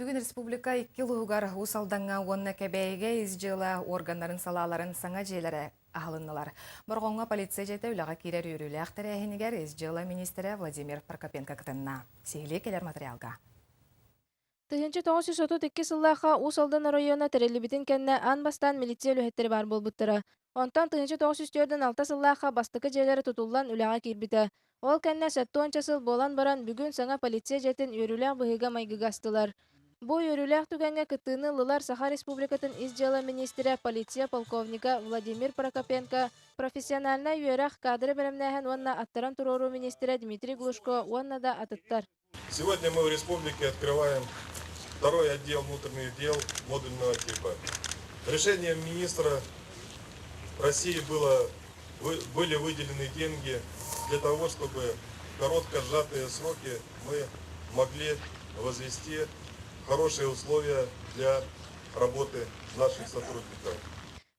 Бүгүн республика икки улууһугар Уус Алдаҥҥа уонна Кэбээйигэ ис дьыала органнарын салааларын саҥа дьиэлэрэ аһылыннылар. Борҕоҥҥо полиция дьиэтэ үлэҕэ киирэр үөрүүлээх тэрээһинигэр ис дьыала миниистирэ Владимир Прокопенко кытынна. Сиһилии кэлэр материалга. 1932 сыллаахха Уус Алдан оройуона тэриллибитин кэннэ аан бастаан милиция үлэһиттэрэ баар буолбуттара. Онтон 1946 сыллаахха бастакы дьиэлэрэ тутуллан үлэҕэ киирбитэ. Ол кэннэ сэттэ сыл буолан баран, бүгүн саҥа полиция дьиэтин үөрүүлээх быһыыга-майгыга астылар. Бу үөрүүлээх түгэҥҥэ кыттыыны ыллылар Саха Республикатын ис дьыала миниистирэ, полиция полковнига Владимир Прокопенко, профессиональнай үөрэх, кадры бэлэмнээһин уонна аттаран туруоруу миниистирэ Дмитрий Глушко уонна да атыттар. Сегодня мы в республике открываем второй отдел внутренних дел модульного типа. Решением министра России было, были выделены деньги для того, чтобы в коротко сжатые сроки мы могли возвести хорошие условия для работы наших сотрудников.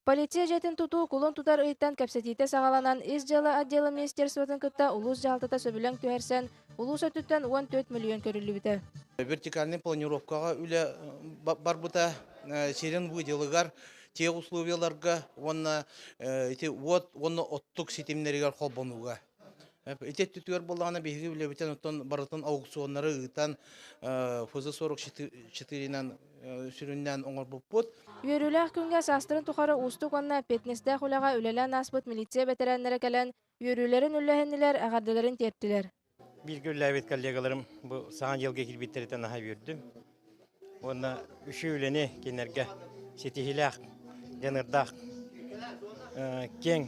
Полиция дьиэтин тутуу кулун тутар ыйтан кэпсэтиитэ саҕаланан, Ис дьыала отдела министерствотын кытта улуус дьаһалтата сөбүлэҥ түһэрсэн, улуус өттүттэн 14 миллион көрүллүбүтэ. Вертикальный планировкаҕа үлэ барбыта сирин выделыгар те условияларга уонна ити уот уонна оттук ситимнэригэр холбонууга. Ити өттүтүгэр буоллаҕына биһиги үлэбитин оттон барытын аукционнары ыытан ФЗ-44-нан сүрүннээн оҥорбуппут. Үөрүүлээх күҥҥэ саастарын тухары уустук уонна эппиэтинэстээх үлэҕэ үлэлээн ааспыт милиция бэтэрээннэрэ кэлэн, үөрүүлэрин үллэһиннилэр, эҕэрдэлэрин тиэртилэр. Бииргэ үлэлээбит коллегаларым бу саҥа дьылга киирбиттэриттэн наһаа үөрдүм. Уонна үчүгэй үлэни кинилэргэ ситиһиилээх, дьаныардаах, киэҥ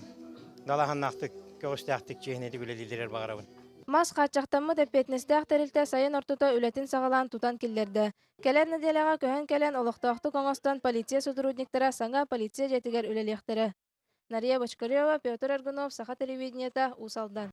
далааһыннаахтык, көҕүстээхтик, чиэһинэйдик үлэлииллэригэр баҕарабын. Мас хааччахтаммыт эппиэтинэстээх тэрилтэ сайын ортото үлэтин саҕалаан тутан киллэрдэ. Кэлэр нэдиэлэҕэ көһөн кэлэн олохтоохтук оҥостон полиция сотрудниктара саҥа полиция дьиэтигэр үлэлиэхтэрэ. Нария Бочкарева, Петр Аргунов, Саха телевидениета, Уус Алдан.